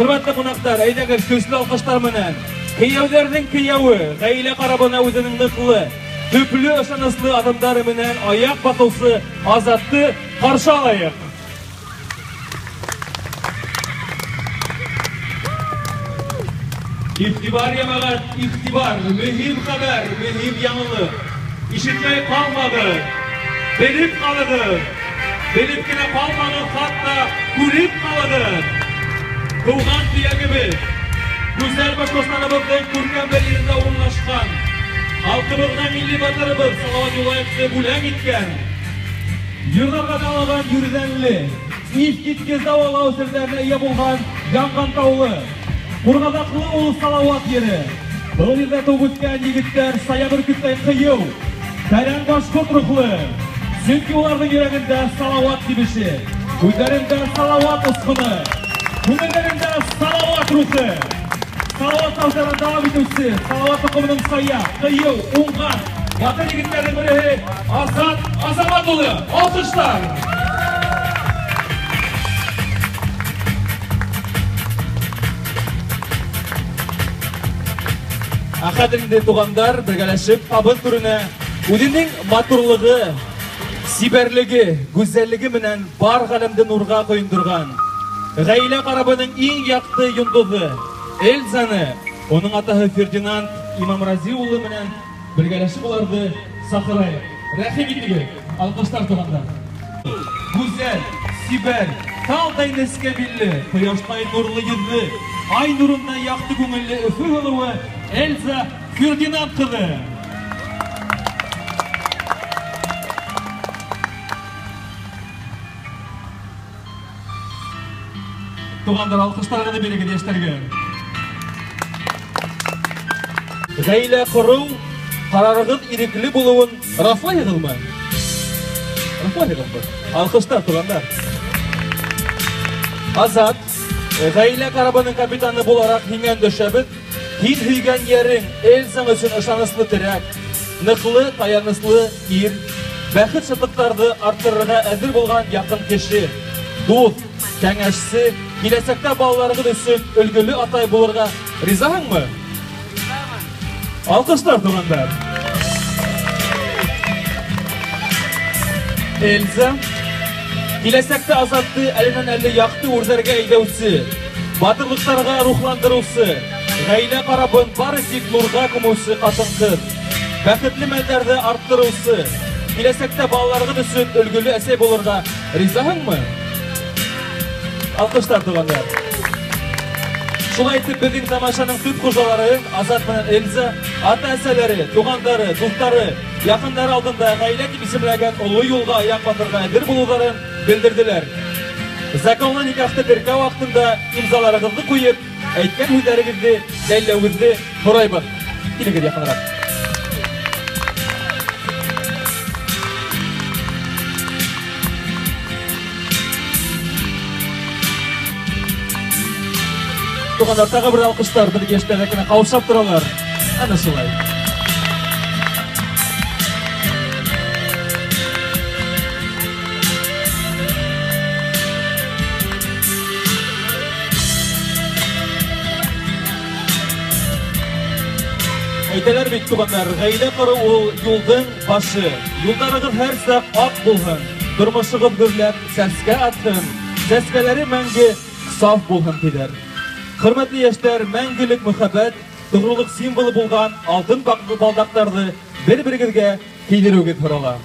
Хөрмәтле ҡунаҡтар, әйҙәгеҙ көслө алҡыштар менән кейәүҙәрҙең кейәүе ғаилә карабына үҙенең ныҡлы, төплө ышаныслы аҙымдары менән аяҡ баҫыусы Азатты ҡаршы алайыҡ. Иғтибар, йәмәғәт, иғтибар, мөһим хәбәр, мөһим яңылыҡ. Ишетмәй ҡалмағыҙ, белеп ҡалығыҙ. Белеп кенә ҡалмағыҙ, хатта күреп ҡалығыҙ. Тыуған төйәгебеҙ, гүзәл Башҡортостаныбыҙҙың күркәм бер ерендә урынлашҡан, халҡыбыҙға милли батырыбыҙ Салауат Юлаевты бүләк иткән, йырҙарға танылған Йүрҙәнле, иҫ киткес дауалау серҙәренә эйә булған Янғантаулы, Ҡурғаҙаҡлы ул Салауат ере. Был ерҙә тыуып үҫкән егеттәр сая бөркөттәй ҡыйыу, тәрән башҡорт рухлы. Сөнки уларҙың йөрәгендә Салауат тибеше, күҙҙәрендә Салауат осҡоно, күңелдәрендә Салауат рухы. Салауат сафтарын дауам итеүсе Салауат тоҡомоноң сая, ҡыйыу, уңған батыр егеттәрҙең береһе Азат Азамат улы. Алҡыштар! Ә хәҙер инде туғандар бергәләшеп табын түренә үҙенең матурлығы, сибәрлеге, гүзәллеге менән бар ғаләмде нурға ҡойондорған ғаилә карабының иң яҡты йондоҙо Эльзаны, уның атаһы Фердинанд Имамрази улы менән бергәләшеп уларҙы саҡырайыҡ. Рәхим итегеҙ, алҡыштар, туғандар. Гүзәл, сибәр, талдай нескә билле, ҡояштай нурлы йөҙлө, ай нурындай яҡты күңелле Өфө һылыуы Эльза Фердинанд ҡыҙы. Туғандар, алҡыштарығыҙҙы бирегеҙ йәштәргә. Ғаилә ҡороу ҡарарығыҙ ирекле булыуын раҫлайһығыҙмы? Раҫлайһығыҙмы? Алҡыштар, туғандар. Азат, ғаилә карабының капитаны булараҡ һиңә өндәшәбеҙ. Һин һөйгән йәрең Эльзаң өсөн ышаныслы терәк, ныҡлы, таяныслы ир, бәхет шатлыҡтарҙы арттырырға әҙер булған яҡын кеше, дуҫ, кәңәшсе, киләсәктә балаларығыҙ өсөн өлгөлө атай булырға ризаһыңмы? Алҡыштар, туғандар. Эльза, киләсәктә Азатты әленән-әле яҡты үрҙәргә әйҙәүсе, батырлыҡтарға рухландырыусы, ғаилә карабын бары тик нурға күмеүсе ҡатын-ҡыҙ, бәхетле мәлдәрҙе арттырыусы, киләсәктә балаларығыҙ өсөн өлгөлө әсәй булырға ризаһыңмы? Алҡыштар, туғандар. Шулай итеп, беҙҙең тамашаның төп хужалары Азат менән Эльза, ата-әсәләре, туғандары, дуҫтары, яҡындары алдында ғаилә тип исемләгән оло юлға аяҡ баҫырға әҙер булыуҙарын белдерҙеләр. Законлы никахты теркәү ваҡытында имзаларығыҙҙы ҡуйып, әйткән һүҙҙәрегеҙҙе дәлилләүегеҙҙе һорайбыҙ. Килегеҙ яҡыныраҡ. Туғандар, тағы бер алҡыштар, беҙ йәштәр генә ҡаушап торалар. Ана шулай. Әйтәләр бит, туғандар, ғаилә ҡороу ул юлдың башы. Юлдарығыҙ һәр саҡ аҡ булһын, тормошоғоҙ гөрләп сәскә атһын, сәскәләре мәңге саф булһын, тиҙәр. Хөрмәтле йәштәр, мәңгелек мөхәббәт, тоғролоҡ символы булған алтын балдаҡтарҙы бер-берегеҙгә кейҙереүегеҙ һорала.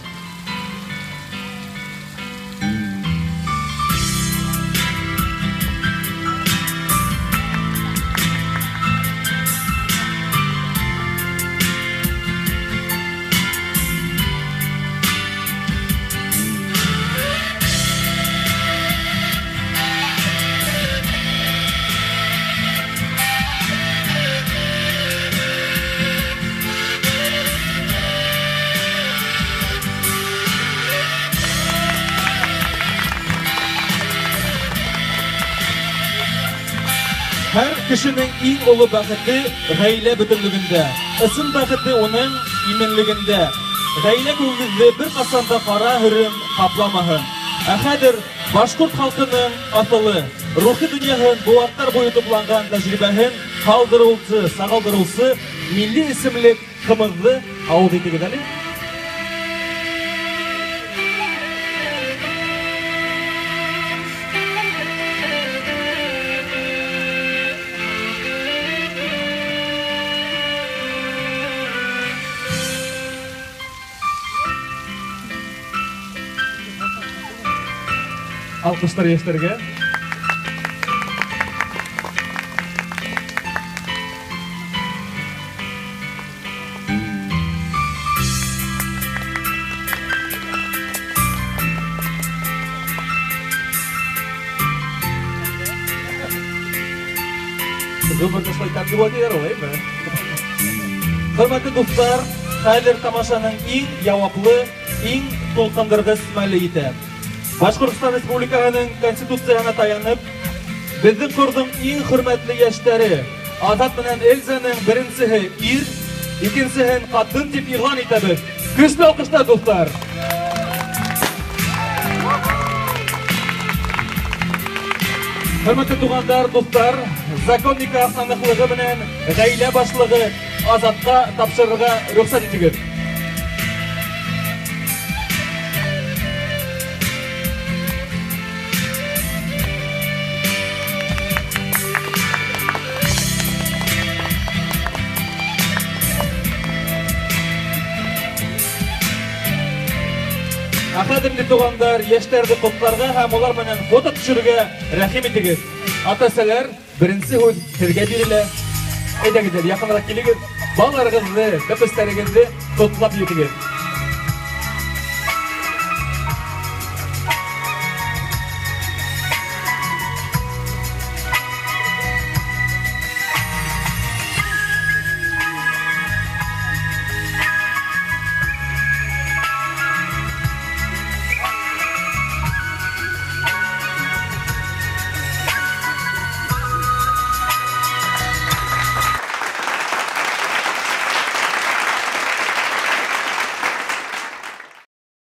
Һәр кешенең иң оло бәхете ғаилә бөтөнлөгөндә, ысын бәхете уның именлегендә. Ғаилә күңелегеҙҙе бер ҡасан да ҡара һөрөм ҡапламаһын. Ә хәҙер башҡорт халҡының аҫылы, рухи донъяһын быуаттар буйы тупланған тәжрибәһен ҡалдырыусы, сағылдырыусы милли эсемлек ҡымыҙҙы ауыҙ итегеҙ әле. Алҡыштар йәштәргә. Ғүмерҙе шулай тәмле була тиҙәр, улаймы? Хөрмәтле дуҫтар, хәҙер тамашаның иң яуаплы, иң тулҡындырғыс мәле етә. Башҡортостан Республикаһының Конституцияһына таянып, беҙҙең ҡорҙоң иң хөрмәтле йәштәре Азат менән Эльзаның беренсеһе ир, икенсеһен ҡатын тип иғлан итәбеҙ. Көслө алҡыштар, дуҫтар! Хөрмәтле туғандар, дуҫтар, закон никах таныҡлығы менән ғаилә башлығы Азатҡа тапшырырға рөхсәт итегеҙ. Хәҙерле туғандар, йәштәрҙе ҡотларға һәм улар менән фото төшөрөргә рәхим итегеҙ. Ата-әсәләр, беренсе һүҙ һеҙгә бирелә. Әйҙәгеҙ, яҡыныраҡ килегеҙ, балаларығыҙҙы, бәпестәрегеҙҙе ҡотлап етегеҙ.